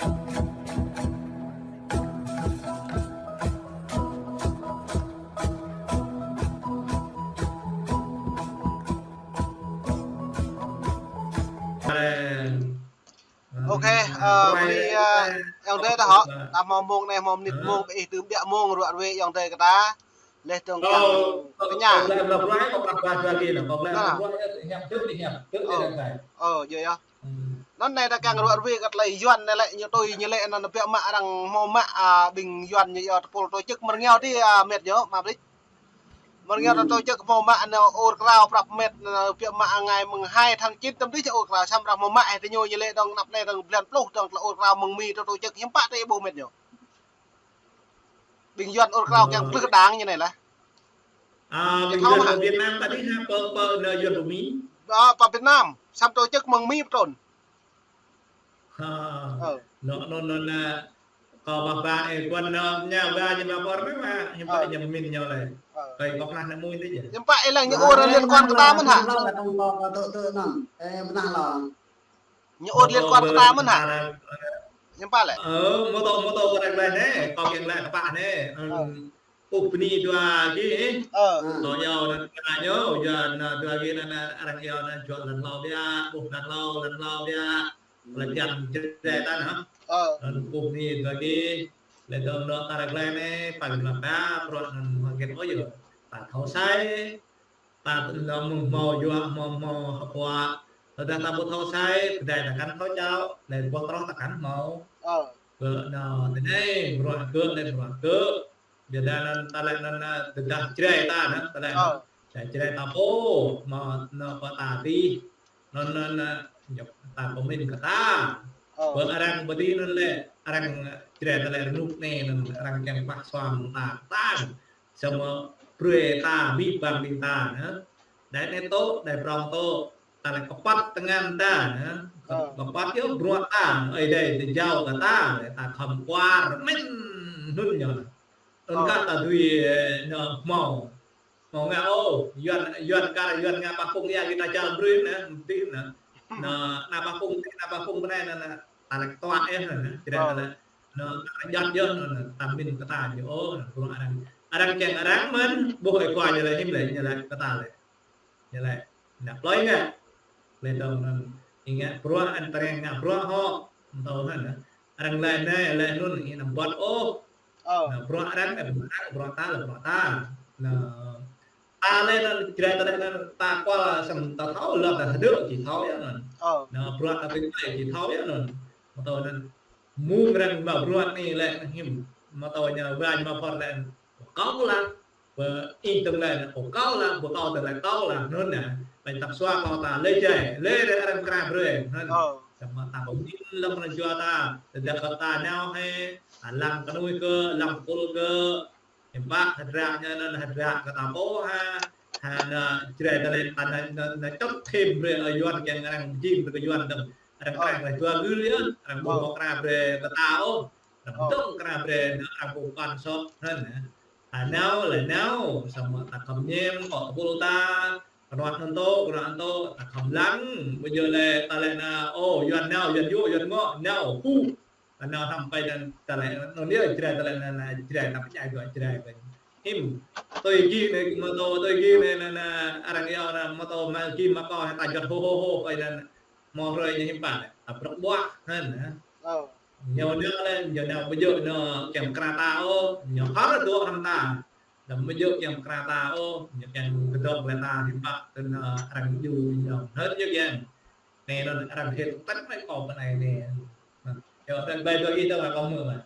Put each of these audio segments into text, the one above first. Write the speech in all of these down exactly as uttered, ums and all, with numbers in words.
Ok, ơ, bơni, ơ, ayŏng adơi ta hŏ. Ta hmâo mông anai, hmâo mơnit mông, ƀơi ih tơm biă mông ruă ruê ayŏng adơi kơ ta. Leh dơ̆ng kiăng tơña. Ơ, ơ, yơh, yơh. Anŭn anai ta kiăng ruă ruê kơ tơlơi Yuan anai lĕ ñu tui ñu lĕ anŭn biă mă arăng hmâo mă, a, ƀing Yuan ñu yua tơpul tổ chức mơ̆ng ñu tih, a, mĕt ñu, mă blik. Mơ̆ng ñu tổ chức hmâo mă anŭn ur krao prăp mĕt, anŭn biă mă ngày mùng hai tháng chín tơm tih ur krao samơ̆ arăng hmâo mă, hĕ tơ ñu ñu lĕ dơ̆ng anăp anai dơ̆ng blan pluh dơ̆ng tơlơi ur krao mơ̆ng Mi tổ chức hiư̆m pă tơ ih ƀuh mĕt ñu. Ƀing Yuan ur krao kiăng plư đang ñu anai lah. A, ƀing Yuan pơ Việt Nam tah dih hă, pơ, pơ, nơ, Yuan pơ Mi? Ơ, pơ Việt Nam, samơ̆ tổ chức mơ̆ng Mi pơtrŭn. Ha. Ơ. Nơ, nơ, nơ, nơ, kâo ƀuh ƀă, ơ, kuan, nơ, ñu ƀă ñu ƀă pơr nơ mă, hiư̆m pă ñu pơmĭn ñu lĕ. Ơ. Kâo kâo pơnah nă mui tih yơh. Hiư̆m pă ih lăng ñu ur liên quan kơ ta mơ̆n hă? Ñu ur liên quan kơ ta mơ̆n hă? Hiư̆m pă lĕ? Ơ, mơ̆ tơ, mơ̆ tơ kơ ră glai anai, kâo kiăng glai kơ pă anai. Ơ. Ơ, bơni dua gih, ơ. Ơ. Kâo iâu anŭn kơ ñu, yua anŭn dua gih anŭn, anŭn arăng iâu anŭn juă lăn hlâo biă, ƀuh lăn hlâo, lăn hlâo biă. Lăn jăn čơđai ta anŭn. Ơ. Anŭn ƀuh bơni dua gih, leh dơ̆ng anŭn ta ră glai anai, pă gih lăp ta, bruă anŭn mă gĕt ôh yơh. Ta thâo sai, ta tơlơi mơ̆ng hmâo yua, hmâo, hmâo hơpă. Tơdah ta ƀu thâo sai, tơdơi ta kăn thâo čao, leh ƀu thâo ta kăn hmâo. Ơ. Kơ anŭn tơ anai, bruă kơ, leh bruă kơ. Biă dah anŭn ta lĕ anŭn, ơ, tơdah Jrai ta anŭn, ta lĕ anŭn. Ơ. Jrai, Jrai ta pô, mơ̆ anŭn pơ ta tih. Anŭn, anŭn, anŭn, ñu ta pơmĭn kơ ta. Ơ. Pơ arăng pơ tih anŭn lĕ, arăng Jrai ta lĕ rơnŭk anai anŭn, arăng kiăng pah sua mơ̆ng ta, ta. Samơ̆ brơi ta, abih bang ƀing ta, anŭn. Đơi anai tŏ, đơi prŏng tŏ, ta lĕ kơpăt tơngan ta, anŭn. Ơ. Kơpăt yơh bruă ta, ơi adai tơjao kơ ta, ta khŏm kuar, mĭn, anŭn ñu. Ơ. Anŭn kah ta dưi, ơ, anŭn hmâo. Hmâo ngă ôh, Yuan, Yuan kar, Yuan ngă pah pŭng ia gih ta čar brơi anŭn, tih anŭn. Anŭn, anŭn pah pŭng, anŭn pah pŭng bơnai anŭn, anŭn, ta lĕ tuă yơh anŭn, čơđai ta lĕ. Anŭn, ta lĕ jăt yơh anŭn, ta mĭn kơ ta ñu ôh, anŭn, bruă arăng. Arăng kiăng arăng mơ̆n, ƀuh ơi khua ñu lĕ hiư̆m lĕ, ñu lĕ kơ ta lĕ. Ñu lĕ, anŭn plơi ngă. Leh dơ̆ng anŭn, ih ngă bruă, anŭn tơring ngă bruă hŏ. Mơ̆ tơ̆ anŭn, arăng lĕ anai, lĕ anŭn, ih anăm ƀuăt ôh. Ơ. Anŭn bruă arăng, lĕ bruă arăng, bruă ta, lĕ bruă ta. Anŭn, ta lĕ anŭn, Jrai ta lĕ anŭn, ta kual samơ̆ ta thâo, lăp ta hơdơ̆k, či thâo yơh anŭn. Ơ. Anŭn, bruă ta tui ta či thâo yơh anŭn. Mơ̆ tơ̆ anŭn, mơ̆ng arăng mă bruă anai lĕ hiư̆m. Mơ̆ tơ̆ ñu ƀă ñu mă phŏr lĕ. Kâo lah. Pơ ih tơ̆ng lĕ, ơ, kâo lah, pơ kâo tơ̆ng lĕ kâo lah, anŭn anŭn. Ƀing tăp sua kâo ta lĕ Jrai, lĕ arăng kra brơi, anŭn. Ơ. Samơ̆ ta ƀu mĭn lăm rơjua ta, tơdah kơ ta nao hĕ, ta lăng kơnuih kơ, lăng pul kơ, hiư̆m pă hơdră ñu anŭn hơdră kơ ta pô hă, hă anŭn Jrai ta lĕ ta anŭn, anŭn, anŭn čŏt thêm brơi, ơ, Yuan kiăng arăng jing brơi kơ Yuan dơ̆ng. Arăng kra brơi dua gưl yơh, arăng ƀu mơ̆ kra brơi kơ ta ôh. Arăng dŏng kra brơi, arăng ƀu pơkŏn sŏk, anŭn, ơ. Ta nao, lĕ nao, samơ̆ ta khŏm ñem, kơ tơpul ta, kơnuk anŭn tŏ, kơnuk anŭn tŏ, ta khŏm lăng, ƀu djơ̆ lĕ, ta lĕ anŭn, ơ, Yuan nao, Yuan yua, Yuan ngŏ, nao, hu. Ta nao sampai anŭn, ta lĕ, anŭn yơh, Jrai ta lĕ anŭn, anŭn, Jrai ta pơčai dua Jrai ƀơi. Hiư̆m, tui gih anai, mơ̆ tơ̆, tui gih anai, anŭn, anŭn, arăng iâu anŭn, mơ̆ tơ̆, mă gih mă kâo, ta juăt hô, hô, hô, ƀơi anŭn. Hmâo hrơi ñu hiư̆m pă lĕ, ta brŏk ƀuah, anŭn, ơ. Ơ. Ñu nao lĕ, ñu nao ƀu djơ̆ ñu kiăng kra ta ôh, ñu hơr dŏ hrŏm ta. Đăm ƀu djơ̆ kiăng kra ta ôh, ñu kiăng kơdŏk lĕ ta hiư̆m pă, tơl, ơ, arăng djru ñu, hơr ñu kiăng. Anai anŭn arăng hil tơ̆ng anai kâo pơ anai anai. Anŭn. Yơh, tơ̆ng ƀai dua gih tơ̆ng kâo mơ̆ mă.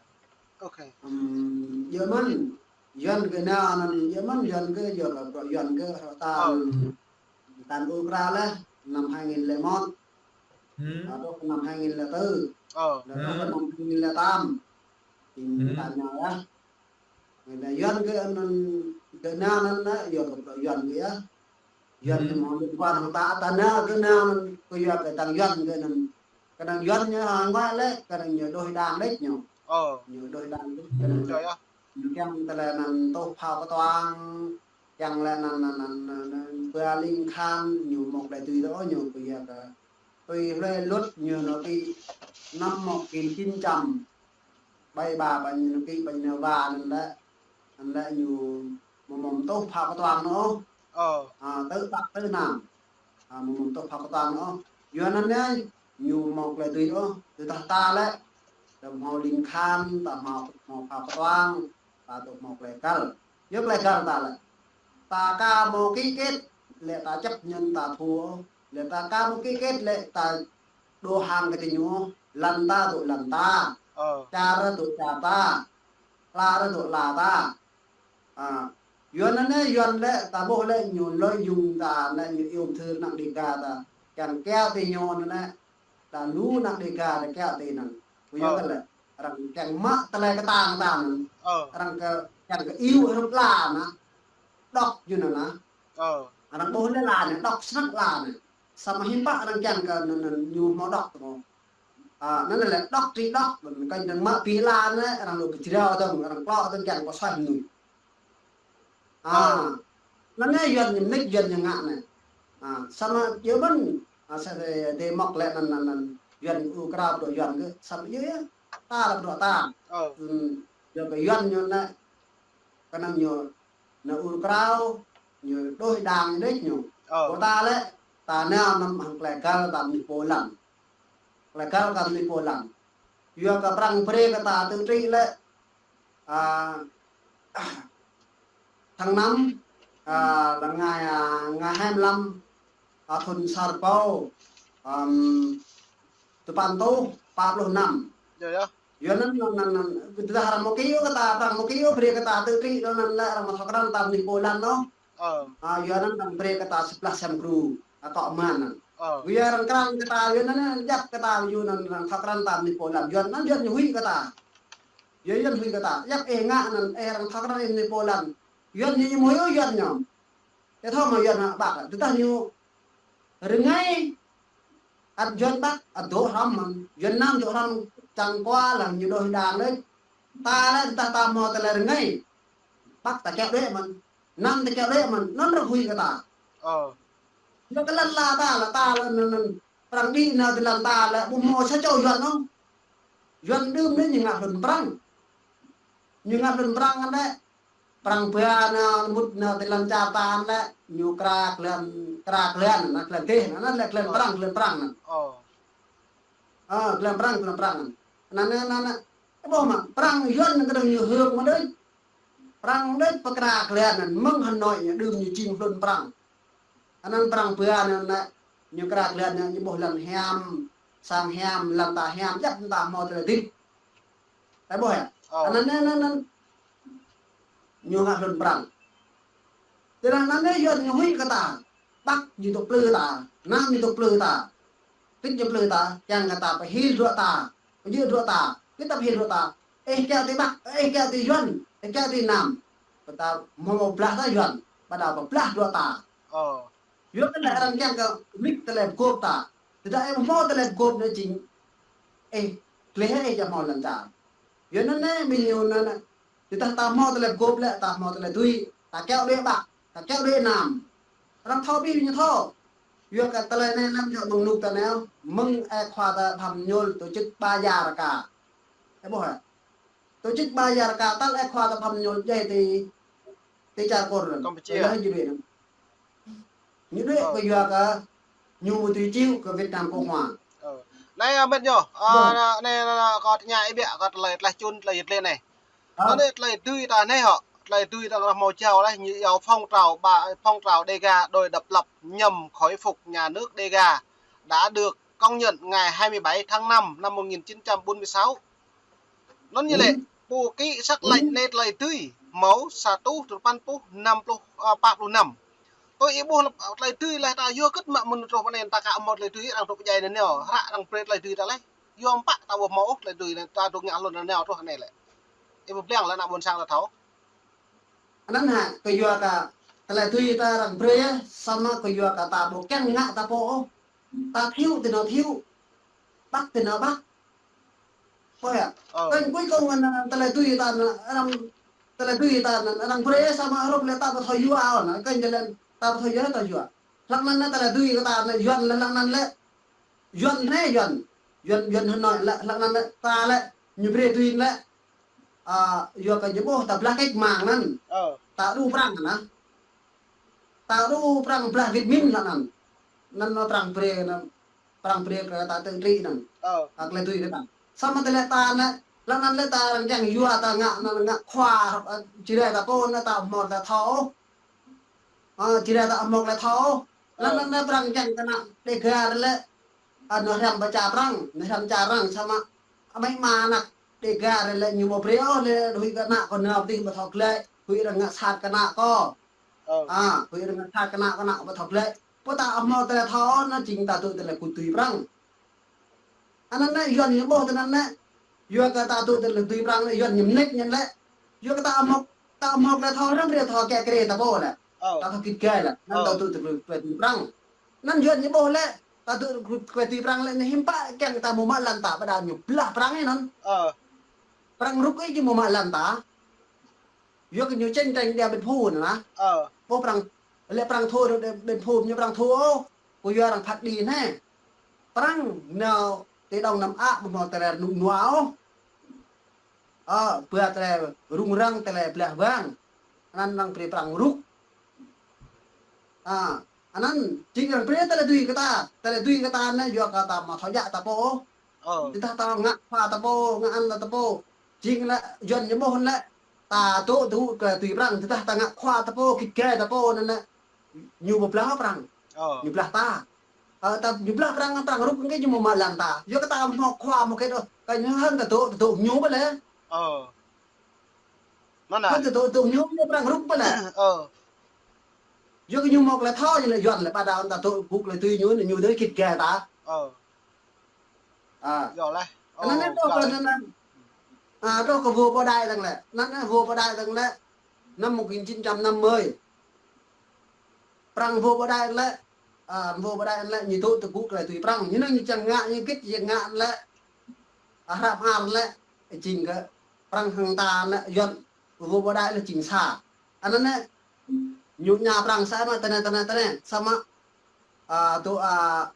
Ok. Ưm, yơh mơ̆n, Yuan gơ̆ nao anŭn, yơh mơ̆n, Yuan gơ̆, Yuan gơ̆, bruă Yuan gơ̆, hrŏ ta. Ơ. Tan ur krao leh, năm hai nghìn lẻ một. Hmm. Lalu kơ năm hai nghìn lẻ tư. Ơ. Lalu kơ năm hai nghìn lẻ tám. Ƀing ta nao yơh. Người ta Yuan gơ̆ anŭn, gơ̆ nao anŭn, yua kơ bruă Yuan gơ̆ yơh. Yuan gơ̆ mơ̆ liên quan hăng ta, ta nao gơ̆ nao anŭn, kơ yua kơ tăng Yuan gơ̆ anŭn. Kơnơ̆ng Yuan ñu hăng ngoại lĕ, kơnơ̆ng ñu đuaĭ đang đĕč ñu. Ơ. Ñu đuaĭ đang đĕč, kơnơ̆ng. Ñu kiăng tơlơi anŭn tuh phao kơtuang, kiăng lĕ anŭn, anŭn, anŭn, anŭn, pơ ling khăn, ñu mŏk lĕ tui tơ ñu, kơ yua kơ tui hlue luật ñu nao ký năm một nghìn chín trăm bảy ba, ƀơi ñu nao ký ƀơi ñu nao wa anŭn lĕ, anŭn lĕ ñu mơ̆ mơ̆ tŭ phao kơtuang anŭn. Ơ. A, tơ ƀă tơ năm. A, mơ̆ mơ̆ tŭ phao kơtuang anŭn. Yua anŭn anai, ñu mơ̆ klĕ tui anŭn. Tơdah ta lĕ, ta hmâo ling khăn, ta hmâo, hmâo phao kơtuang, ta tŭ hmâo klĕ găl. Yua klĕ găl ta lĕ. Ta ka mơ̆ ký kết lĕ ta chấp nhận ta thua. Lĕ ta ka mơ̆ ký kết lĕ ta đô hăng kơ ti ñu. Lăn ta tŭ lăn ta. Ơ. Čar ta tŭ čar ta. Hla ta tŭ hla ta. A, Yuan anai, Yuan lĕ, ta ƀuh lĕ ñu lợi dụng ta anai, ñu iâu thư ană Đêga ta. Kiăng kiaŏ ti ñu anai, ta lu ană Đêga ta kiaŏ ti anŭn. Ƀu yua kơ lĕ, arăng kiăng mă tơlơi kơtang ta anŭn. Ơ. Arăng kơ, kiăng kơ iâu hrup la anŭn. Đŏk ñu anŭn. Ơ. Arăng ƀuh lĕ la anŭn, đŏk snăk la anŭn. Samơ̆ hiư̆m pă arăng kiăng kơ anŭn, anŭn, ñu hmâo đŏk tơ. A, anŭn lĕ đŏk tri đŏk, kơ anŭn mă pi la anŭn, arăng lu pơjrao dơ̆ng, arăng klŏ dơ̆ng kiăng pơsuaih mơnuih. A, anŭn anai Yuan ñu mĭt, Yuan ñu ngă anai. A, samơ̆ yua ƀơ̆n, a, sa dê, dê mŏk lĕ anŭn, anŭn, anŭn, Yuan ur krao pơdŏ Yuan kơ, samơ̆ yua yơh, ta lĕ pơdŏ ta. Ơ. Hmm, yua kơ Yuan ñu anai, kơ anŭn ñu, anŭn ur krao, ñu đuaĭ đang đôč ñu. Ơ. Kơ ta lĕ, ta nao anŭn hăng klĕ găl ta mơnuih pô lăn. Klĕ găl ta mơnuih pô lăn. Yua kơ Prăng brơi kơ ta tự trị lĕ, a, tháng năm, a, là ngày, a, ngày hai mươi lăm, a, thun sa rơbâo, ưm, tơpăn rơtuh pă pluh năm. Yơh, yơh. Yua anŭn, anŭn, anŭn, anŭn, tơdah arăng mơ̆ ký ư kơ ta, Prăng mơ̆ ký ư brơi kơ ta tự trị, anŭn, anŭn lĕ arăng mơ̆ thâo krăn ta mơnuih pô lăn anŭn. Ơ. A, yua anŭn arăng brơi kơ ta sơblah sem gru, a, akŏ mơ̆n anŭn. Ơ. Yua arăng krăn kơ ta, yua anŭn, anŭn, djăp kơ ta, yua anŭn arăng thâo krăn ta mơnuih pô lăn. Yua anŭn, Yuan ñu huĭ kơ ta. Yua Yuan huĭ kơ ta. Djăp ih ngă anŭn, ih arăng thâo krăn ih mơnuih pô lăn. Yuan ñu, ñu mơ̆ yua Yuan ñu. Tơ thâo mơ̆ Yuan hă ƀă, tơdah ñu rơngai, ăt Yuan ƀă, ăt dŏ hrŏm mơ̆n. Yuan anăm dŏ hrŏm čang kua lăng ñu đuaĭ đang đôč. Ta lĕ tơdah ta hmâo tơlơi rơngai, ƀă ta kiaŏ đuaĭ mơ̆n. Anăm ta kiaŏ đuaĭ mơ̆n, anŭn arăng huĭ kơ ta. Ơ. Yua kơ lăn la ta lĕ, ta lĕ anŭn, anŭn, Prăng đĭ nao ti lăn ta lĕ, ƀu hmâo sa čô Yuan ôh. Yuan đưm anai ñu ngă hlŭn Prăng. Ñu ngă hlŭn Prăng anŭn lĕ, Prăng ba nao mŭt nao ti lăn čar ta anŭn lĕ, ñu kra glăn, kra glăn, anŭn glăn dêh, anŭn lĕ glăn Prăng, glăn Prăng anŭn. Ơ. Ơ, glăn Prăng, glăn Prăng anŭn. Anŭn, anŭn, anŭn, anŭn. Ơ, ƀuh mơ̆, Prăng Yuan anŭn kơđông ñu hơ̆k mơ̆ đôč. Prăng đôč pơkra glăn anŭn, mơ̆ng Hà Nội ñu đưm ñu jing hlŭn Prăng. Anŭn Prăng ba anŭn lĕ, ñu kra glăn anŭn, ñu ƀuh lăn hiam, sang hiam, lăn ta hiam, djăp ta hmâo tơlơi dĭp. Ơ, ƀuh yơh. Ơ. Anŭn, anŭn, anŭn, anŭn. Ñu ngă hlŭn Prăng. Tơdah anŭn anai Yuan ñu huĭ kơ ta. Ƀă ñu tŭ plư ta. Anăm ñu tŭ plư ta. Tĭt ñu plư ta. Kiăng kơ ta pơhil ruă ta. Pơjơ̆ ruă ta. Kơ ta pơhil ruă ta. Ih kiaŏ ti ƀă. Ih kiaŏ ti Yuan. Ih kiaŏ ti Nam. Kơ ta hmâo pơblah ta Yuan. Ƀă đa pơblah ruă ta. Ơ. Yua kơ lĕ arăng kiăng kơ mĭt tơlơi pơgop ta. Tơdah ih ƀu hmâo tơlơi pơgop anai jing, ih, gleh ih či hmâo lăn čar. Yua anŭn anai, ƀing ñu anŭn anai. Tơdah ta hmâo tơlơi pơgop lĕ, ta hmâo tơlơi dưi, ta kiaŏ đuaĭ ƀă, ta kiaŏ đuaĭ Nam. Arăng thâo ƀing ñu thâo. Yua kơ tơlơi anai anăm djơ̆ mơ̆ng anŭk ta anai, mơ̆ng ih khua ta Bham Nhol tổ chức Ba Gia Raka. Ih ƀuh hă? Tổ chức Ba Gia Raka tal ih khua ta Bham Nhol djai ti, ti čar Kur anŭn. Campuchia. Yua anŭn ñu đuaĭ anŭn. Ñu đuaĭ kơ yua kơ ñu mơ̆ tui chịu kơ Việt Nam Cộng Hòa. Ơ. Anai, a, mĕt ñu. A, anai, anai, anai, kâo tơña ih biă, kâo tơlơi tlaih čun, tơlơi yơh tơlơi anai. Ơ. Anai tơlơi dưi ta anai hŏ. Tơlơi dưi ta hmâo jao laih, ñu iâu phong trào ba, phong trào Đêga đòi độc lập nhằm khôi phục nhà nước Đêga đã được công nhận ngày hai mươi bảy tháng năm năm một nghìn chín trăm bốn mươi sáu. Anŭn ñu lĕ, pô ký sắc lệnh anai tơlơi dưi, hmâo sa rơtuh tơpăn rơtuh năm pluh, a, pă pluh năm. Tui ih ƀuh lĕ tơlơi dưi lĕ ta yua kơ mă mơ̆n truh pơ anai ta ka hmâo tơlơi dưi arăng truh pơdjai anai nao, hră arăng brơi tơlơi dưi ta lĕ. Yua mơ̆ pă ta ƀu hmâo ôh tơlơi dưi anai ta truh ngă hlŭn anai nao truh anai lĕ. Ih ƀu ƀlĕng lĕ ană ƀôn sang ta thâo. Anŭn hă, kơ yua kơ tơlơi dưi ta arăng brơi, samơ̆ kơ yua kơ ta ƀu kiăng ngă ta pô ôh. Ta thiếu ti nao thiếu. Ƀă ti nao ƀă. Ơ. Kơ cuối cùng anŭn tơlơi dưi ta anŭn arăng, tơlơi dưi ta anŭn arăng brơi samơ̆ hrup lĕ ta ƀu thâo yua ôh anŭn, kơ jơlan ta ƀu thâo yua ta yua. Hlăk anŭn tơlơi dưi kơ ta anŭn Yuan lĕ hlăk anŭn lĕ. Yuan anai, Yuan. Yuan, Yuan Hà Nội lĕ, lĕ anŭn lĕ, ta lĕ, ñu brơi tui lĕ. A, yua kơ ñu ƀuh ta blah kĕč mơ̆ng anŭn. Ơ. Ta đu prăng anŭn. Ta đu prăng blah Việt Minh lĕ anŭn. Anŭn nao prăng brơi anŭn. Prăng brơi kơ ta tơ̆ng tri anŭn. Ơ. A, tơlơi tui kơ ta. Samơ̆ tơlơi ta anŭn, lĕ anŭn lĕ ta arăng kiăng yua ta ngă, anŭn ngă khua, a, či rai ta pô anŭn ta hmâo ta thâo. A, či rai ta hmâo lĕ thâo. Ơ. Anŭn anŭn lĕ prăng kiăng kơ ană Đêga lĕ. A, nao hrăm pơ čar arăng, nao hrăm čar arăng samơ̆. Amai ama ană Đêga lĕ ñu ƀu brơi ôh lĕ huĭ kơ ană kâo nao pơ tih ƀu thâo glaĭ, huĭ arăng ngă sat kơ ană kâo. Ơ. A, huĭ arăng ngă sat kơ ană kâo, ană ƀu thâo glaĭ. Pô ta hmâo tơlơi thâo anŭn jing ta dŏ tơlơi gŭ tui prăng. Anŭn anai Yuan ñu ƀuh tơ anŭn anai. Yua kơ ta dŏ tơlơi tui prăng lĕ Yuan ñu mơneč ñu lĕ. Yua kơ ta hmâo, ta hmâo tơlơi thâo arăng brơi thâo kĕ kre ta pô lĕ. Ơ. Ta thâo git gai lĕ. Anŭn ta dŏ tơlơi tui prăng. Anŭn Yuan ñu ƀuh lĕ. Ta dŏ tơlơi tui prăng lĕ anai hiư̆m pă kiăng ta hmâo mă lăn ta ƀôdah ñu blah prăng anŭn. Ơ. Prăng rŭk ih či hmâo mă lăn ta. Yua kơ ñu čeng čeng dia ƀing phu anŭn anai. Ơ. Pô prăng, lĕ prăng thâo, ƀing phu ñu prăng thâo ôh. Kơ yua arăng phat đĭ anai. Prăng nao tơ Đông Nam Á ƀu hmâo tơlơi rơnŭk rơnua ôh. Ơ, ƀu tơlơi rŭng răng tơlơi blah wang. Anŭn arăng brơi prăng rŭk. A, anŭn jing arăng brơi tơlơi tui kơ ta, tơlơi tui kơ ta anŭn yua kơ ta hmâo thâo djă ta pô. Ơ. Tơdah ta ngă khua ta pô, ngă anŭn ta pô. Jing lĕ Yuan ñu ƀuh lĕ. Ta dŏ tơgŭ tơlơi tui prăng, tơdah ta ngă khua ta pô, git gai ta pô anŭn lĕ. Ñu ƀu blah prăng. Ơ. Ñu blah ta. Ơ, ta ñu blah prăng, prăng rŭk kơ ñu hmâo mă lăn ta. Yua kơ ta hmâo khua hmâo kĕ đôč. Kơ ñu hăng ta dŏ, ta dŏ ñu ƀu lĕ. Ơ. Anŭn anai. Hăng ta dŏ, dŏ ñu, ñu prăng rŭk ƀu lĕ. Ơ. Yua kơ ñu hmâo tơlơi thâo ñu lĕ Yuan lĕ ƀôdah ta dŏ gŭ tơlơi tui ñu, ñu dŏ git gai ta. Ơ. A. Yua lĕ. Anŭn anai truh kơ anŭn anai. A, truh kơ vua Bảo Đại dơ̆ng lĕ. Anŭn anai vua Bảo Đại dơ̆ng lĕ. Năm một nghìn chín trăm năm mươi. Prăng vua Bảo Đại lĕ. A, vua Bảo Đại lĕ ñu dŏ tơgŭ tơlơi tui prăng. Ñu anŭn ñu čang ngă, ñu git, ñu ngă lĕ. A, hră mơar lĕ. Jing kơ prăng hăng ta lĕ Yuan. Vua Bảo Đại lĕ jing sa. Anŭn anai. Ñu ña prăng sa mă tơnai, tơnai, tơnai. Samơ̆. A, dŏ, a,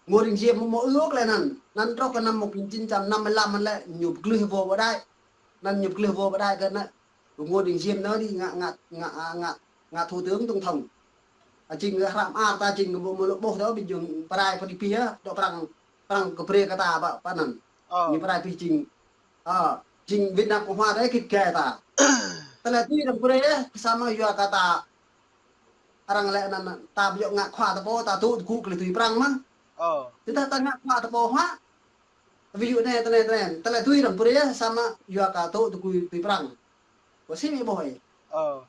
Ngô Đình Diệm hmâo ư ôh tơlơi anŭn. Anŭn truh kơ năm một nghìn chín trăm năm mươi lăm anŭn lĕ ñu pơglưh vua Bảo Đại. Anŭn ñu pơglưh vua Bảo Đại kơ anŭn. Ngô Đình Diệm anŭn đĭ ngă, ngă, ngă, a, ngă, ngă thủ tướng, tổng thống. A, jing kơ hră mơar ta jing kơ ƀu hmâo lŏ ƀuh tơ ƀing jing prai pơ đi pia, dŏ prăng, prăng kơ brơi kơ ta pơ, pơ anŭn. Ơ. Ñu prai pih jing. Ơ, jing Việt Nam Cộng Hòa ta git gai ta. Tơlơi tui arăng brơi, samơ̆ yua kơ ta Arăng lĕ anŭn, anŭn, ta ƀu djơ̆ ngă khua ta pô, ta dŏ tơgŭ tơlơi tui prăng mơ̆n. Ơ. Tơdah ta ngă khua ta pô hă. Ví dụ anai, tơlơi, tơlơi, tơlơi tui arăng brơi, samơ̆ yua kơ dŏ tơgŭ tui prăng. Kơ si mi ƀuh ih. Ơ.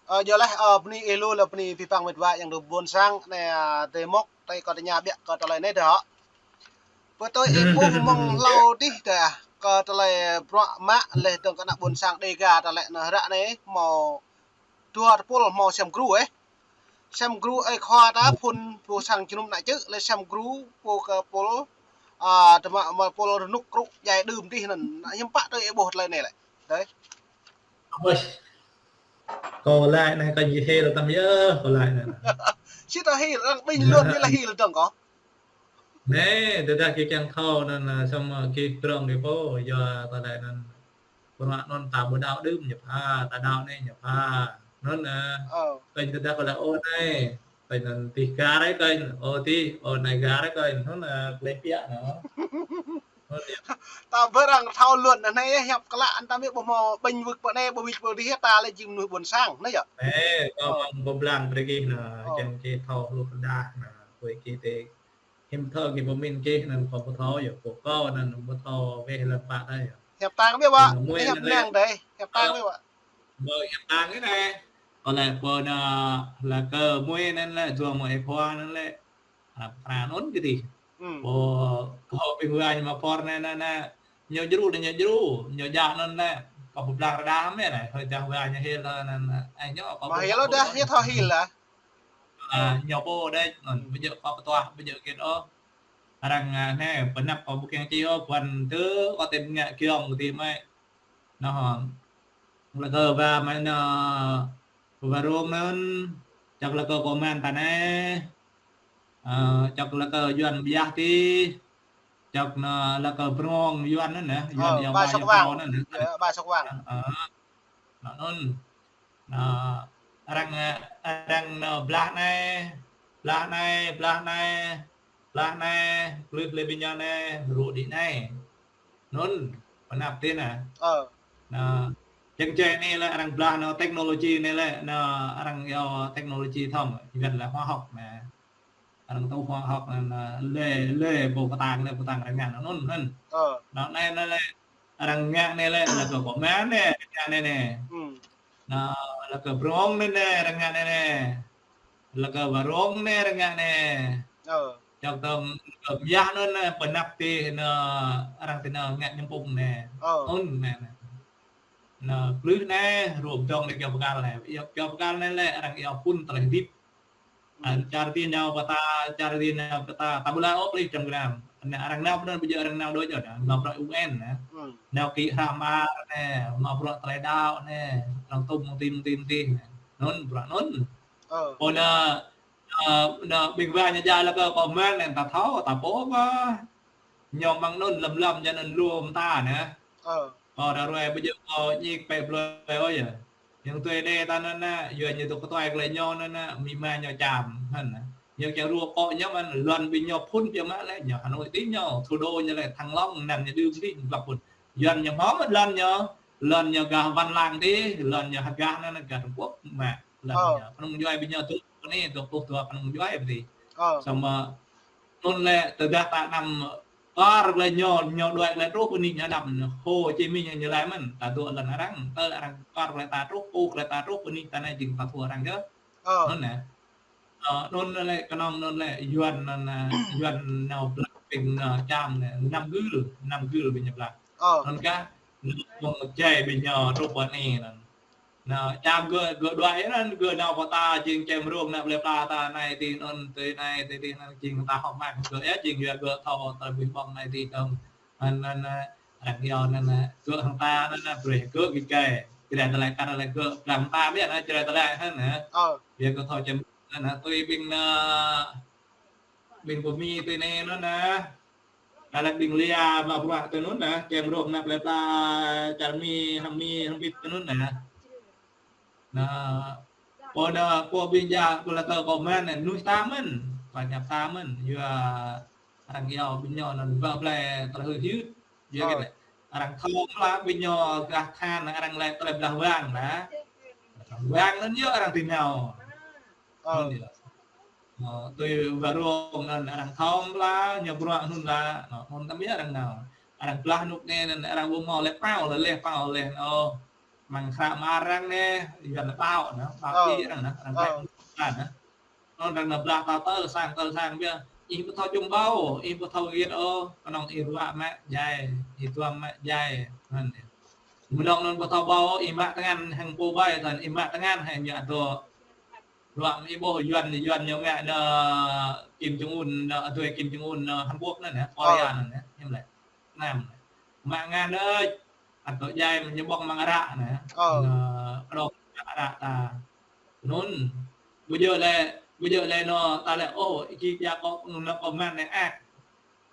Ơ, yua lĕ, ơ, bơni ih lu lĕ bơni abih bang met wa yang dŏ ƀôn sang, anai, a, tơlơi mŏk, tơlơi kâo tơña biă kơ tơlơi anai dơ̆. Pơtui ih ƀuh mơ̆ng hlâo dih dơ̆, kơ tơlơi bruă mă lĕ dơ̆ng kơ ană ƀôn sang Đêga ta lĕ anŭn hră anai, hmâo dua tơpul hmâo sem gru ĕh. Sem gru ơi khua ta phun pô sang jơnum ană čư̆ lĕ sem gru pô kơ pul, a, tơma, ma pul rơnŭk krŭ djai đưm dih anŭn. Hiư̆m pă tui ih ƀuh tơlơi anai lĕ. Dơi. Ơi. Kâo laĭ anai kâo či hil tăm yơh, kâo laĭ anai. Sĭt ta hil, arăng bình luận anai lĕ hil dơ̆ng kâo. Anai, tơdah gih kiăng thâo anŭn, a, samơ̆ gih prŏng gih pô, yua kâo laĭ anŭn. Bruă anŭn ta ƀu đaŏ đưm ñu pha, ta đaŏ anai ñu pha. Anŭn, a, ơ, kơnh tơdah kâo laĭ ơ anai, kơnh anŭn dih gar ơi kơnh, ơ dih, ơ anai gar ơi kơnh, anŭn, a, tơlơi biă anŭn. Anŭn yơh. Ta ƀu arăng thâo luận anai, hiăp klă anŭn ta mĭ ƀu hmâo bình luận pơ anai, ƀu wĭt pơ dih ta lĕ jing mơnuih ƀôn sang, anai yơh. Anai, kâo ơ, mơ̆ng pơblang brơi gih anŭn, ơ, kiăng gih thâo hluh rơđah anŭn, ƀơi gih tê Hiư̆m thâo gih pơmĭn gih anŭn kâo ƀu thâo yơh, pô kâo anŭn ƀu thâo weh lăm pă tah yơh. Hiăp tang biă wă, anŭn mơi hiăp anŭn lĕ, nang dai, hiăp tang biă wă. Mơi hiăp tang anai. Kâo lĕ pô anŭn lĕ kơ mơi anŭn lĕ, jua mơi ih pô anŭn lĕ. A, pran anŭn kơ dih. Hmm. Pô kâo ƀing wai ñu mă pôr anai anŭn anŭn. Ñu djru anŭn ñu djru, ñu djă anŭn lĕ. Kâo pơblang rơđah mơi anai, hơi dah wai ñu hil anŭn anŭn. Ai ñu kâo mă hil dah, ñu thâo hil lah. A, ñu pô đĕč, anŭn, ƀu djơ̆ kâo pơtuah, ƀu djơ̆ git ôh. Arăng, a, anai, pơnăp kâo ƀu kiăng čih ôh, kuan tơ, kâo tơm ngă kiăng kơ tih mơi. Anŭn, lĕ kơ ba mơi anŭn, ba rông anŭn, čak lĕ kơ kôman ta anai. Ơ, čŏk lăk kơ Yuan biah tih. Čŏk nă lăk kơ Brong Yuan anŭn nă, Yuan Ơ, Eo Ba Ba Sŏk Eo Wang. Pro anŭn nă. Ơ, Ba Sŏk Wang. Ơ, ơ. Nă anŭn. Nă, arăng, ơ, arăng nă blah anai, blah anai, blah anai, blah anai, plư plư ƀing ñu anai, rŭ đĭ anai. Anŭn, pơnăp tih nă. Ơ. Nă, čeng čai anai lĕ arăng blah nă technology anai lĕ, nă arăng iâu technology thông, Yuan lĕ hóa học nă. Arăng tŭ hóa học anŭn, ơ, lĕ, lĕ, ƀu kơtang, lĕ kơtang arăng ngă anŭn, anŭn. Ơ. Nă, anai, anai lĕ, arăng ngă anai lĕ, lăk kơ kôman anai, arăng ngă anai anai. Hmm. Nă, lăk kơ Brong anai anai, arăng ngă anai anai. Lăk kơ Warong anai, arăng ngă anai. Ơ. Čŏk tơm, kơ biah anŭn, anai, pơnăp tih, nă, arăng tih nă ngă ñăm pŭng anai. Ơ. Anŭn anai, anai. Nă, plư anai, rŭ dŏng anai kơyâo pơkăl anai. Kơyâo, kơyâo pơkăl anai lĕ, arăng iâu phŭn tơlơi hơdip. Ơ, čar tih nao pơ ta, čar tih nao pơ ta, ta ƀu laĭ ôh plih trăm gram. Anai arăng nao pơ anŭn ƀu djơ̆ arăng nao đôč ôh, nao bruă U N nă. Nao kĭ hră mơar nă, nao bruă tơlơi đaŏ nă, arăng tŭm mơ̆ng tih, mơng tih, mơng tih nă. Anŭn, bruă anŭn. Ơ. Pô nă, ơ, nă ƀing wa ñu djă lăk kơ kôman nă, ta thâo, ta pô mơ̆. Ñu mơ̆ng anŭn lăm lăm djă anŭn lu mơta nă. Ơ. Kơ ta ruai ƀu djơ̆ kơ ñik pĕ blơi ôh yơh. Yang tui đe ta anŭn nă, yua ñu tŭ kơtuai kơ lĕ ñu anŭn nă, amĭ ama ñu čam, hăn nă. Ñu kiăng rŭ kơ ñu mơ̆n, lŏn ƀing ñu phŭn biă mă lĕ, ñu Hà Nội tih ñu, thủ đô ñu lĕ Thăng Long, anăn ñu đưm tih, blăk phŭn. Yuan ñu hmâo mơ̆n lŏn ñu, lŏn ñu gah Văn Lang tih, lŏn ñu hơgah anŭn nă gah Trung Quốc mă, lŏn ñu. Kơnơ̆ng djuai ƀing ñu tŭ, kơ anai, tŭ, tŭ, tŭ, kơnơ̆ng djuai ƀu tih. Samơ̆ anŭn lĕ tơdah ta anăm kar lĕ ñu, ñu đuaĭ lĕ truh pơ anih ñu đăp, Hồ Chí Minh ñu laĭ mơ̆n, ta dŏ lŏn arăng, tơ arăng kar lĕ ta truh, kuk lĕ ta truh pơ anih ta anai jing ta thua arăng yơh. Ơ. Anŭn nă. Ơ, anŭn lĕ kơnơ̆ng anŭn lĕ Yuan anŭn, ơ, Yuan nao blah ƀing, ơ, čam anai, năm gưl, năm gưl ƀing ñu blah. Ơ. Anŭn kah, anŭn mơ̆ng čai ƀing ñu truh pơ anai anŭn. Nă, čam gơ̆, gơ̆ đuaĭ anŭn, gơ̆ nao pơ ta, jing čem rông nă plơi pla ta anai tih anŭn, tih anai, tih, tih anŭn, jing ta hơ̆k mơak gơ̆ yơh, jing yua gơ̆ thâo tơlơi ƀing ƀơ̆ng anai tih tơm. Anŭn, anŭn, ơ, arăng iâu anŭn, ơ, gơ̆ hăng ta anŭn, ơ, brơi gơ̆ git gai. Jrai tơlơi kar tơlơi gơ̆, blah mơta biă nă, jrai tơlơi hăn nă. Ơ. Yua gơ̆ thâo čem anŭn, ơ, tui ƀing nă, ƀing pơ Mi tui anai anŭn nă. Kơ lăk ƀing Lia mă bruă tui anŭn nă, čem rông nă plơi pla čar Mi, hăng Mi, hăng bit tui anŭn nă. Nă, pô nă, pô ƀing djă, pô lăk kơ kôman nă, nuih ta mơ̆n, pơñăp ta mơ̆n, yua arăng iâu ƀing ñu anŭn ba blai tơlơi hơyut, yua kơ lĕ. Arăng thâo pla ƀing ñu gah than, arăng lĕ tơlơi blah wang nă. Wang anŭn yơh arăng tih nao. Ơ. Anŭn yơh. Ơ, tui Warong anŭn arăng thâo pla, ñu bruă anŭn la, nă, anŭn tơm yơh arăng nao. Arăng blah nuk anai anŭn arăng ƀu hmâo lĕ pao lĕ, lĕ pao lĕ, ơ. Mơ̆ng hră mơar arăng anai, Yuan lĕ bao nă, bao ti arăng nă, arăng blah nuk ta nă. Anŭn arăng nao blah ta tơl sang, tơl sang biă. Ih ƀu thâo čum bao, ih ƀu thâo git ôh, kơnơ̆ng ih ruă mă djai, ih tuang mă djai, hăn. Mơnơ̆ng anŭn ƀu thâo bao, ih mă tơngan hăng pô ƀai, tơl ih mă tơngan hăng ñu adô̆. Ruă mă ih ƀuh Yuan, Yuan ñu ngă nă Kim Jong Un, nă adơi Kim Jong Un, nă Hàn Quốc anŭn nă, Korea anŭn nă, hiư̆m lĕ. Nam nă. Mă tơngan ơi, adô̆ djai mă ñu ƀơ̆ng mơ̆ng ară nă. Ơ. Nă, adô̆ ară ta. Anŭn, ƀu djơ̆ lĕ, ƀu djơ̆ lĕ nă, ta lĕ, ôh, ih kiăng djă kơ, nă kôman anai ak.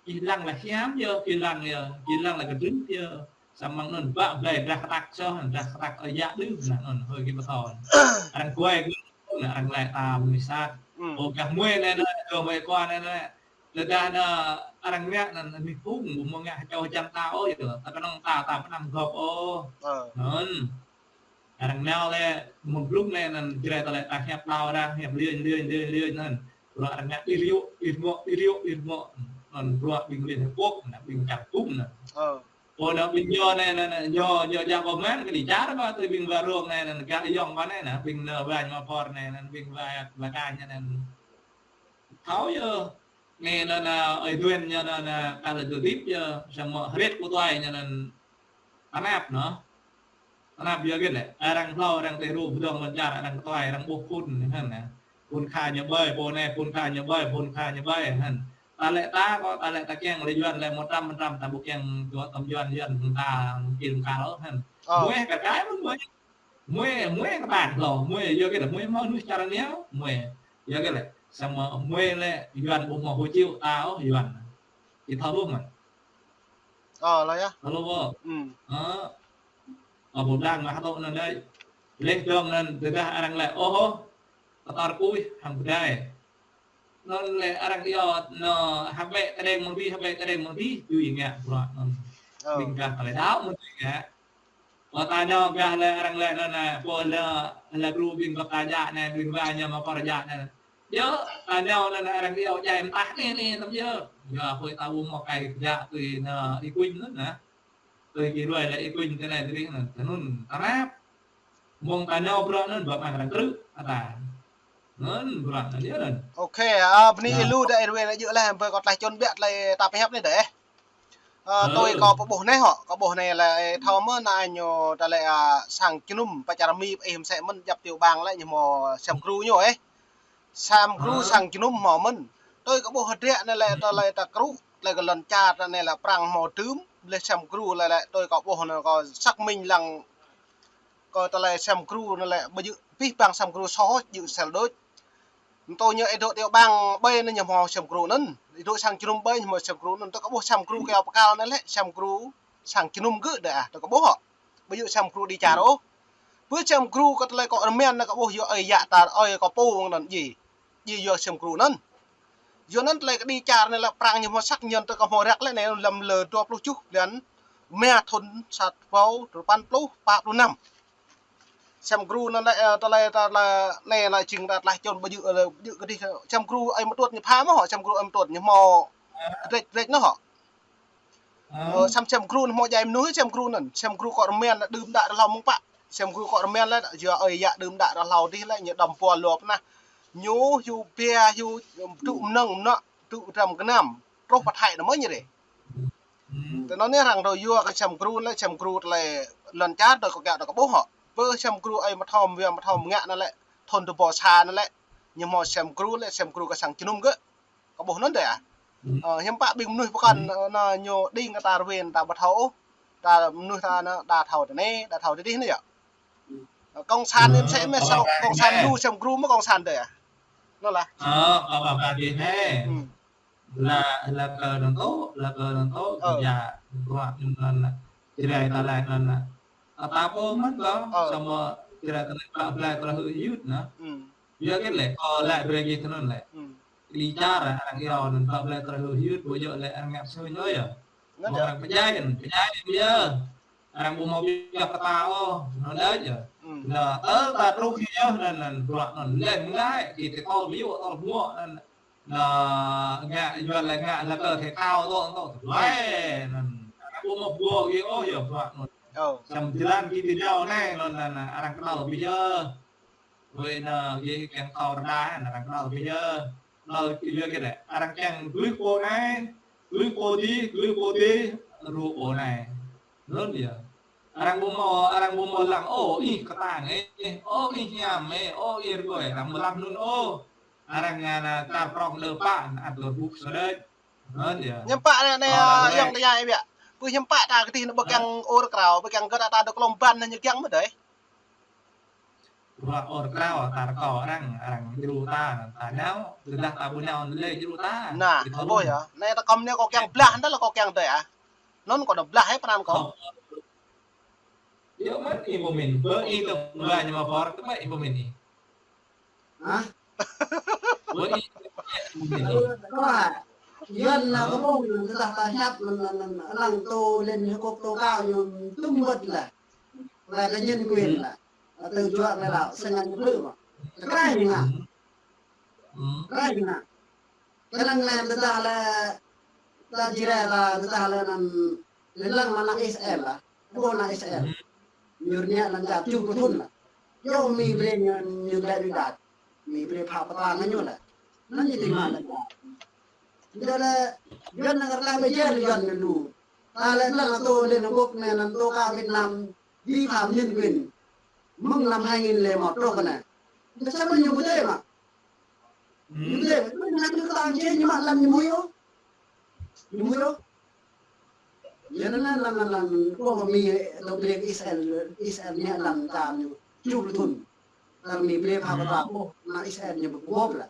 Ih lăng lĕ hiam yơh, ih lăng yơh, ih lăng lĕ kơdrưh yơh. Samơ̆ anŭn ba blai drah kơtăk soh, drah kơtăk ơi yă đưm nă anŭn hơi kơ pơthâo. Arăng kuai kơ anŭn arăng lĕ ta mơnuih sat. Ơ gah muai anai nă, gah muai kua anai nă. Tơdah nă arăng ngă anŭn anih phung, ƀu hmâo ngă hơčâo hơjăn ta ôh yơh. Ta kơnơ̆ng ta, ta pơanăm gŏp ôh. Ơ. Anŭn. Arăng nao lĕ mơ̆ng glŭng anai anŭn jrai tơlơi ta hiăp đao arăng, hiăp liêñ, liêñ, liêñ, liêñ anŭn. Bruă arăng ngă ih riu, ih rơngŏ, ih riu, ih rơngŏ. Anŭn bruă ƀing Liên Hợp Quốc, nă ƀing čar tum nă. Ơ. Pô nă ƀing ñu anai, anŭn, anŭn, ñu, ñu djă kôman kơ đi čar kơ tui ƀing Warong anai, anŭn, gah ayŏng kơ anai nă, ƀing nă Wai Mă Phor anai, anŭn, ƀing Wai, Wai Kanh anai, anŭn. Thâo yơh. Anai anŭn, anŭn, ơi Duen ñu anŭn, anŭn, kar lĕ dŏ hơdip yơh, samơ̆ hơriêt kơtuai ñu anŭn, tơnap nă. Tơnap yua kơ lĕ, arăng hlâo, arăng tơhru pơdơ̆ng lŏn čar, arăng kơtuai, arăng ƀuh phŭn, hăn nă. Phŭn kha ñu ƀơi, pô anai, phŭn kha ñu ƀơi, phŭn kha ñu ƀơi, hăn. Ta lĕ ta kơ, ta lĕ ta kiăng lĕ Yuan lĕ một trăm phần trăm, ta ƀu kiăng dŏ tơm Yuan, Yuan hăng ta, kiăng kal, hăn. Ơ. Muai kar kaĭ mơ̆n muai. Muai, muai kơtang hlâo, muai yua kơ lĕ, muai hmâo mơnuih čar anai, muai. Yua kơ lĕ, Samơ̆ mơi lĕ Yuan ƀu hmâo hộ chiếu ta ôh Yuan. Ih thâo lu mơ̆n. Ơ, lơi yơh. Thâo lu ƀu? Ơ. Ơ, ƀu đang mă hơtŭ anŭn đơi. Leh dong anŭn tơdah arăng lĕ, ôh, ôh, kơtor kuih hăng pơdai. Anŭn lĕ arăng iâu, anŭn hơbĕ tơdeng mơ̆ng adih, hơbĕ tơdeng mơ̆ng adih, tui ngă bruă anŭn. Ơ. Ƀing gah tơlơi đaŏ mơ̆n tui ngă. Pô ta nao gah lĕ arăng lĕ anŭn, pô lĕ, lĕ gru ƀing gơp ta djă anai, ƀing wa ñu mă pơr djă anai. Yơh, ta nao anŭn arăng iâu djai mơtah anai anai tăm yơh. Yua kơ ta ƀu hmâo kai djă tui anŭn Y Quynh anŭn. Tui ki ruai lĕ Y Quynh tui anai tui adih anŭn. Tui anŭn, ta rap. Mơ̆ng ta nao bruă anŭn, bruă mơ̆ng arăng krư̆, ata. Anŭn, bruă anŭn yơh anŭn. Ôkê, ơ, bơni ih lu đa ih ruai lĕ djơ̆ leh, ƀơi kâo tlaih čun biă tơlơi ta pơhiăp anai đơi. Ơ, tui kâo pơƀuh anai hŏ, kâo ƀuh anai lĕ, ơ, thâo mơ̆ anai ñu tơlơi, ơ, sang jơnum pơčar mi pơ ih mơsĕ mơ̆n djăp tiểu bang lĕ ñu hmâo sem gru ñu, ơ. Sem gru sang jơnum hmâo mơ̆n. Tui kâo ƀuh hơdră anai lĕ tơlơi ta krư̆, tơlơi kơ lŏn čar anai lĕ prăng hmâo dưm, leh sem gru lĕ lĕ tui kâo ƀuh anai kâo xác minh lăng kơ tơlơi sem gru anai lĕ ƀu djơ̆ abih bang sem gru soh, djơ̆ sel đôč. Anŭn tui ñu ih dŏ tiểu bang ƀơi anŭn ñu hmâo sem gru anŭn. Ih dŏ sang jơnum ƀơi ñu hmâo sem gru anŭn. Tui kâo ƀuh sem gru kơ yua pơkăl anai lĕ sem gru sang jơnum gơ̆ đơi ah. Tui kâo ƀuh hŏ. Ƀu djơ̆ sem gru đi čar ôh. Ƀơi sem gru kơ tơlơi kâo rơmen anŭn kâo ƀuh yua ơi yă ta ơi kâo pô anŭn djai. Djai yua sem gru anŭn. Yua anŭn tơlơi kơ đi čar anai lĕ prăng ñu hmâo xác nhận tui kâo hmâo răk lĕ anai lăm lơ dua pluh tơjuh blan rơma thŭn sa rơbâo dua păn pluh, pă pluh năm. Sem gru anŭn lĕ, ơ, tơlơi, tơlơi, anai lĕ jing ta tlaih čun ƀu djơ̆, ơ, ƀu djơ̆ kơ adih, sem gru ơi mơtuôt ñu pha mơ̆ hŏ, sem gru ơi mơtuôt ñu hmâo kơdrĕč, kơdrĕč anŭn hŏ. Ơ, sem, sem gru anŭn hmâo djai mơnuih sem gru anŭn, sem gru kơ rơmen lĕ đưm đă rơhlâo mơ̆ng pă. Sem gru kơ rơmen lĕ, yua ơi yă đưm đă rơhlâo adih lĕ, ñu đăm pua luă pơnah. Ñu hyu bia, hyu, tŭ mơnơ̆ng mơnă, tŭ dram gơnam, truh pơ Thái anŭn mơ̆n ñu đơi. Tui anŭn anai arăng dŏ yua kơ sem gru lĕ, sem gru tơlơi lŏn čar dŏ kơ kiăo dŏ kơ ƀuh hŏ. Ƀơi sem gru ơi mơthom, wia mơthom ngă anŭn lĕ, thŭn dua rơbâo sa anŭn lĕ, ñu hmâo sem gru lĕ, sem gru kơ sang jơnum gơ̆. Kâo ƀuh anŭn đơi ah. Ơ, hiư̆m pă ƀing mơnuih pơkŏn, ơ, anŭn ñu đing kơ ta rơwen ta ƀu thâo ôh. Ta mơnuih ta anŭn đa thâo tơ anai, đa thâo tơ adih anŭn yơh. Ơ, kông san anŭn mơsĕ mơ̆, kông san lu sem gru mơ̆ kông san đơi ah. Anŭn lah. Ơ, kâo ƀuh kơ adih anai. Lă, lă kơ anŭn tŏ, lă kơ anŭn tŏ, ơ, kơ djă bruă anŭn, anŭn, Jrai ta lĕ anŭn. Ơ, ta pô mơ̆n kâo, ơ, samơ̆ Jrai ta lĕ pă blai tơlơi hơyut anŭn. Yua kơ lĕ, kâo lĕ brơi gih tui anŭn lĕ. Kơ đi čar arăng iâu anŭn pă blai tơlơi hơyut, ƀu djơ̆ lĕ arăng ngă sui ñu yơh. Anŭn mơ̆ng yơh. Arăng pơdjai, pơdjai yơh. Arăng ƀu hmâo pioh kơ ta ôh, anŭn đơi yơh. Anŭn tơ ta truh yơh anŭn, anŭn bruă anŭn lĕ mơ̆ng anai, kơ tơl ƀu djơ̆, tơl ƀu anŭn. Anŭn ngă, yua lĕ ngă lĕ kơ thê thâo tŏ, tŏ, tŏ. Wai, anŭn. Ƀu mă ƀuh gih ôh, yua bruă anŭn. Ơ. Sem jơlan gih tơjâo anai, anŭn, anŭn, arăng kơnăl ƀu djơ̆. Wai, anŭn, gih kiăng thâo rơđah, anŭn arăng kơnăl ƀu djơ̆. Kơnăl ƀu djơ̆ kơ lĕ. Arăng kiăng glưh pô anai, glưh pô adih, glưh pô adih, rŭ pô anai. Anŭn yơh. Arăng ƀu hmâo, arăng ƀu hmâo lăng, ôh, ih kơtang, ih, ôh, ih hiam, ih, ôh, ih rơgơi, arăng ƀu lăng anŭn, ôh. Arăng ngă anŭn kar prŏng đơ pă, anŭn ăt dŏ buk sơđĕč. Anŭn yơh. Hiư̆m pă anai, anai, ơ, arăng yŏng tơña ih biă. Ƀu hiư̆m pă ta kơdih anŭn ƀu kiăng ur krao, ƀu kiăng gơ̆t ta dŏ klom ban anŭn ñu kiăng mơ̆ đơi. Bruă ur krao, ta rơkâo arăng, arăng djru ta, ta nao, tơdah ta ƀu nao lĕ djru ta. Nah, ih thâo ƀuh yơh. Anai ta kăm anai kâo kiăng blah, anŭn lĕ kâo kiăng đơi ah. Anŭn kâo anŭn blah hĭ pran kâo. Yơh mơ̆n ih pơmĭn, ƀơi ih tơ̆ng ƀlah ñu mă pơr, tơmai ih pơmĭn ih. Hă? Ƀơi ih pơmĭn ih. Ơ, kâo hă? Yuan anŭn kâo ƀuh anŭn tơdah ta hiăp anŭn, anŭn, anŭn, lăng tơ lên hơkŭk tơ kâo ñu tŭm ƀơ̆t lĕ. Lĕ kơ nhân quyền lĕ. Tơ juă lĕ đaŏ, sơngan ñu plư mă. Krai ñu ngă. Krai ñu ngă. Kơnơ̆ng anai tơdah lĕ, ta Jrai ta tơdah lĕ anŭn, lĕ lăng mă ană Israel lah. Ƀuh ană Israel. Ñu rơngiă lăng čar tơjuh pluh thŭn lah. Yua Mi brơi ñu, ñu đač đuaĭ đač. Mi brơi phao pơtla ngă ñu lah. Anŭn ñu tui mă lăng čar. Yua lĕ, Yuan anŭn kơ lăng ƀơi jĕ lĕ Yuan anŭn lu. Ta lĕ lăng tơ Liên Hợp Quốc anai anŭn tơ kơ Việt Nam vi phạm nhân quyền. Mơ̆ng năm hai nghìn lẻ một truh kơ anai. Tơsă mơ̆n ñu ƀu tê mă. Ñu tê, ñu tang čê ñu mă lăm ñu mui ôh. Ñu mui ôh. Yua anŭn lăm, lăm, lăm, ƀuh Mi dŏ brơi Israel, Israel ñu lăm čar ñu tơjuh pluh thŭn. Lăm Mi brơi phao pơtla ƀuh, ană Israel ñu ƀu ƀuh lah.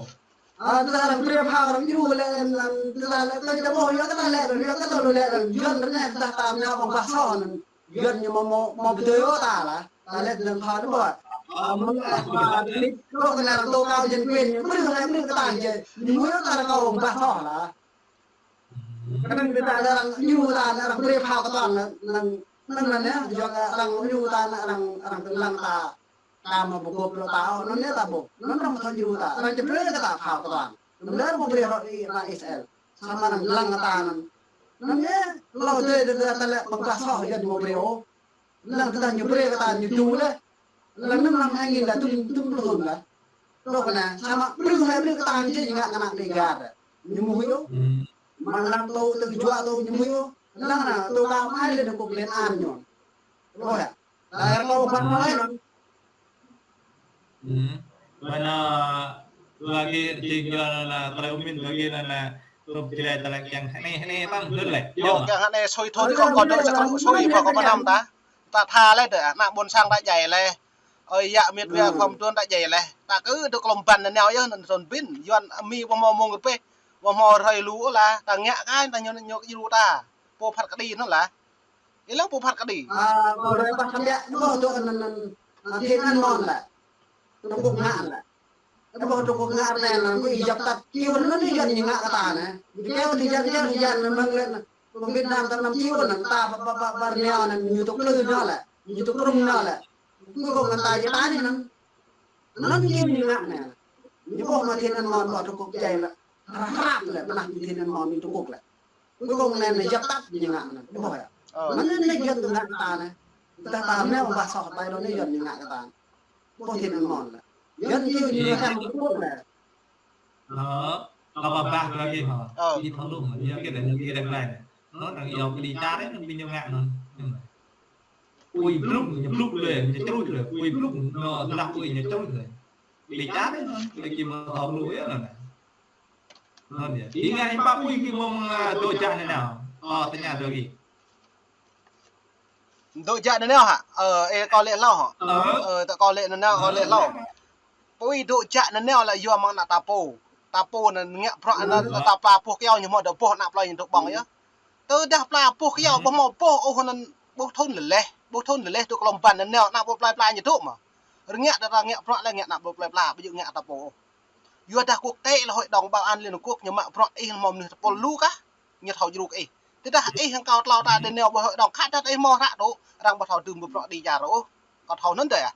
Ơ, tơdah arăng brơi phao arăng djru lĕ, arăng tơdah lĕ, tơdah ƀuh, yua kơ tơdah lĕ, yua kơ tơdah lĕ, arăng Yuan ră anai tơdah ta mơ̆ ƀơ̆ng bah soh anŭn. Yuan ñu mơ̆, mơ̆, mơ̆ pơdơi ôh ta lah. Ta lĕ tơdah phao anŭn ƀuh. Ơ, mơ̆ng lĕ phao anŭn, tơdah arăng tố cáo nhân quyền, ñu brơi lĕ, brơi kơ ta ñu. Ñu mơ̆ yua ta arăng kâo ƀơ̆ng bah soh lah. Kơnơ̆ng tơdah arăng djru ta, arăng brơi phao kơ ta anŭn, anŭn, anŭn anai, yua kơ arăng djru ta, arăng, arăng tơlăng ta. Ta mơ̆ ƀu gŏp lŏ ta ôh, anŭn yơh ta ƀuh. Anŭn arăng mơ̆ thâo djru ta. Arăng či brơi kơ ta phao kơ ta. Anŭn lĕ mơ̆ brơi hŏ ih ană Israel. Samơ̆ arăng lăng kơ ta anŭn. Anŭn yơh, hlâo dơi tơdah ta lĕ ƀơ̆ng bah soh Yuan mơ̆ brơi ôh. Lăng tơdah ñu brơi kơ ta ñu djru lĕ. Lăng năm, năm hai nghìn lĕ tum, tum pluh thŭn lĕ. Truh kơ anai, samơ̆ brơi hơmâo brơi kơ ta ñu či ngă kơ ană Dega lĕ. Ñu mơ̆ huĭ ôh. Mơ̆ng lăng tŭ, tŭ juă tŭ ñu mơ̆ huĭ ôh. Lăng anŭn tŭ kơ mơ̆ ai Liên Hợp Quốc lên án ñu. Ƀuh yơh. Tơlơi rơkâo ƀă mơ̆ anŭn. Ơ, mơ̆n, ơ, tơlơi kơ jing yua anŭn, tơlơi pơmĭn tơlơi kơ anŭn, tŭ jrê tơlơi kiăng hơnai, hơnai ƀăng dơ̆n lĕ. Ơ, kiăng hơnai sui thun kơ kâo dŏ čơkă sui ƀă kâo pơnăm ta. Ta tha lĕ dơ̆, ană ƀôn sang ta djai lĕ. Ơi yă mĕt wa khua mơtuan ta djai lĕ. Ta kơ dŏ klom ƀăn anŭn nao yơh anŭn thun bin. Yuan Mi ƀu hơmâo mơ̆ng rơbeh. Ƀu hơmâo hrơi lu lah. Ta ngă kơ anŭn ta ñu, ñu djru ta. Pô phat kơđi anŭn lah. Ih lăng pô phat kơđi. Ơ, ƀu rai pah thăm yă, ƀuh tŭ anŭn, anŭn, anŭn, Thiên An Mon lĕ. Trung Quốc ngă lĕ. Ƀuh Trung Quốc ngă anai, anŭn, ƀu ih djăp tăp, kiu anŭn, anŭn, Yuan ñu ngă kơ ta anai. Kiu anŭn, Yuan, Yuan, Yuan, mơ̆ng lĕ, mơ̆ng Việt Nam ta anăm kiu anŭn, ta, ba, ba, ba, ba, nao anŭn, ñu tŭ klư nao lĕ, ñu tŭ krŭng nao lĕ. Cuối cùng anŭn ta djăp ta anai anŭn. Anŭn kiu ñu ngă anai. Ñu ƀuh mă Thiên An Mon ƀuh Trung Quốc djai lĕ. Hrăp hrăp lĕ, pơnah Thiên An Mon ñu Trung Quốc lĕ. Cuối cùng anai anai djăp tăp ñu ngă anŭn. Ƀuh yơh. Ơ. Anŭn anai Yuan tŭ ngă kơ ta anai. Tơdah ta mơ̆ ƀơ̆ng bah soh ƀai đôč anai Yuan ñu ngă kơ ta anai. Ƀuh Thiên An Mon lĕ. Yuan kiu ñu ngă kơ ta anai. Ơ, kâo pơƀah kơ gih hă. Ơ. Ih thâo lu mơ̆, yua kơ anai, yua kơ anai. Anŭn arăng iâu kơ đi čar anŭn ƀing ñu ngă anŭn. Pui blŭk, ñu blŭk lĕ, ñu čruih lĕ. Pui blŭk, ñu tơdah pui ñu čruih lĕ. Đi čar anŭn, lĕ gih mơ̆ thâo lu yơh anŭn. Anŭn yơh. Ih ngă hiư̆m pă pui gih mơ̆ng, ơ, dŏ jak anai nao. Ơ, tơña dŏ gih. Dŏ jak anai nao hă? Ơ, ê, kâo lĕ hlâo hă? Ơ. Ơ, tơ kâo lĕ anai nao, kâo lĕ hlâo. Pui dŏ jak anai nao lĕ yua mơ̆ng ană ta pô. Ta pô anŭn ngă bruă anŭn, ta pla boh kyâo ñu hơmâo dŏ boh ană plơi ñu dŏ ƀơ̆ng yơh. Tơdah pla boh kyâo ƀu hơmâo boh ôh anŭn ƀuh thun lĕ leh, ƀuh thun lĕ leh dŏ klom ƀăn anŭn nao ană plơi pla ñu dŏ mơ̆. Rơngiă ta ngă bruă lĕ ngă ană plơi pla, ƀu djơ̆ ngă ta pô ôh. Yua dah quốc tế lĕ Hội đồng Bảo an Liên Hợp Quốc ñu mă bruă ih hơmâo mơnuih tơpul lu kah, ñu thâo djru kơ ih. Tơdah ih hăng kâo tlâo ta đe nao ƀơi hội đồng khă dah ih hơmâo hră dŏ, arăng ƀu thâo dưm ƀu bruă đi čar ôh. Kâo thâo anŭn dơi ah.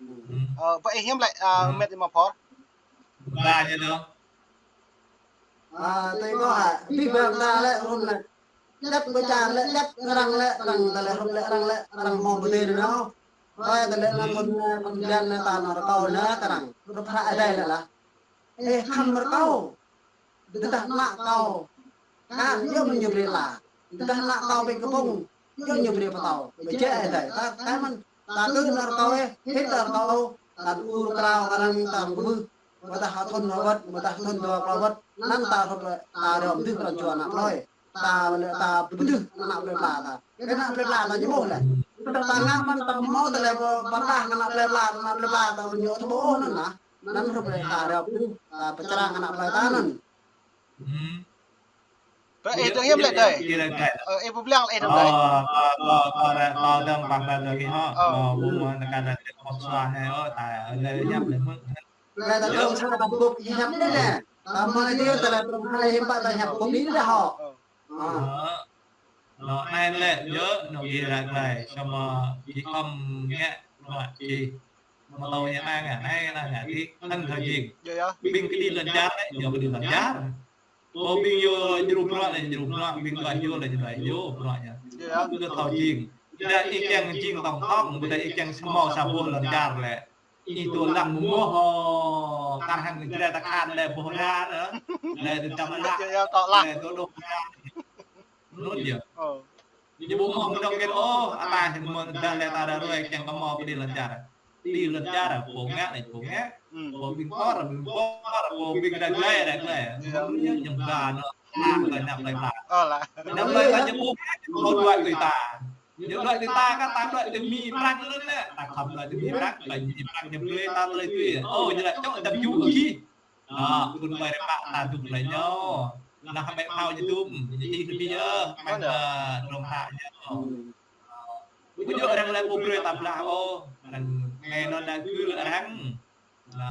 Ơ, ƀơi ih hiư̆m lĕ, ơ, mĕt ih mă phor. Ba ñu dong. Ơ, tui kâo hă, abih bang ta lĕ hrŏm lĕ. Djăp ƀơi čar lĕ, djăp arăng lĕ, arăng ta lĕ hrŏm lĕ, arăng lĕ, arăng hơmâo pơdơi anŭn. Ơ, ta lĕ anŭn, anŭn, anŭn, ta nao rơkâo anŭn kơ arăng. Rơp hră adai lĕ lah. Ê, khăm rơkâo. Tơdah ană kâo. Kar yơh mơ̆n ñu brơi pla. Tơdah ană kâo ƀơi kơpŭng. Yơh ñu brơi pơtâo. Ƀơi jĕ adai. Ta, ta mơ̆n. Ta kơ nao rơkâo ê. Hĭ ta rơkâo. Ta ur krao kơ arăng ta mơ̆. Mơ̆ dah thun hơwăt. Mơ̆ dah thun dua klâo wăt. Anŭn ta hrup ta rơm dih pran jua ană plơi. Ta lĕ ta pơdưh ană plơi pla ta. Kơ ană plơi pla ta ñu ƀuh lĕ. Tơdah ta ngă mơ̆n ta hơmâo tơlơi pơrơđah kơ ană plơi pla, ană plơi pla ta ñu ƀu ƀuh anŭn nah. Anŭn hrup lĕ ta rơp, ta pơčrang ană plơi ta anŭn. Ơ, ih dŏ hiư̆m lĕ dơi? Ơ, ih pơblang lĕ ih dŏ dơi? Ơ, ơ, ơ, ơ, ơ, dơ̆ng pah lĕ dơi kih hă? Ơ. Ơ, ƀu mơ̆n kơ ană ta kơsua anai, ơ, ta, ơ, lĕ hiăp lĕ mơ̆n. Lĕ ta dơ̆ng sa ta ƀuh hiăp anai lĕ. Ta mơ̆ anai dih ta lĕ tơlơi hiăp pă ta hiăp kơ ƀing dah hă? Ơ. Ơ. Anŭn anai lĕ yơh, anŭn gih ră glai, samơ̆ gih khŏm ngă bruă gih. Mơ̆ tơlơi anai ngă, anai ngă, anai ngă gih, hăng thâo jing. Yơh, yơh. Ƀing kơđi lŏn čar lĕ, yua kơđi lŏn čar. Pô ƀing yua djru bruă lĕ djru bruă, ƀing dua yua lĕ dua yua bruă ñu. Yơh, yơh. Ƀu thâo jing. Tơdah ih kiăng jing tổng thống, ƀu tơdah ih kiăng hơmâo sa boh lŏn čar lĕ. Ih, tơlơi lăng mơ̆ng mơ̆ hŏ, kar hăng kơ jreh ta khan lĕ boh ra nă. Lĕ tơčăm ană. Yơh, yơh, tŏ lah. Lĕ tơlơi đôč ra. Nŭn yơh. Ơ. Ñu ƀu hmâo mơ̆ng dŏng kĕt ôh, ata hĭ mơ̆ dah lĕ ta ră ruai kiăng kơ hmâo pơđĭ lŏn čar. Pơđĭ lŏn čar, pô ngă lĕ pô ngă. Hmm. Pô ƀing kor, ƀing kor, pô ƀing ră glai, ră glai. Yơh. Ñu jơ̆ng ba nă, ta kơ ñăp lơi ta. Ơ lah. Ñăp lơi ta ñu ƀu ngă, kơ đuaĭ tui ta. Ñu đuaĭ tui ta kah, ta đuaĭ tui Mi Prăng lŏn nă. Ta khŏm đuaĭ tui Mi Prăng, kơ Mi Prăng ñu brơi ta tơlơi tui. Ơ, ñu laĭ čŏk ta pơjŭ kơ gih. Nă, phun ƀai rơpă ta dŭm lĕ ñu. Nă, hăng ƀĕ thâo ñu dŭm, ñu čih tui Mi yơh, mơ̆ng, ơ, dơ̆ng ta ñu. Ƀu djơ̆ arăng lĕ ƀu brơi ta blah ôh, arăng nge nŭn nă gưl arăng. Nă.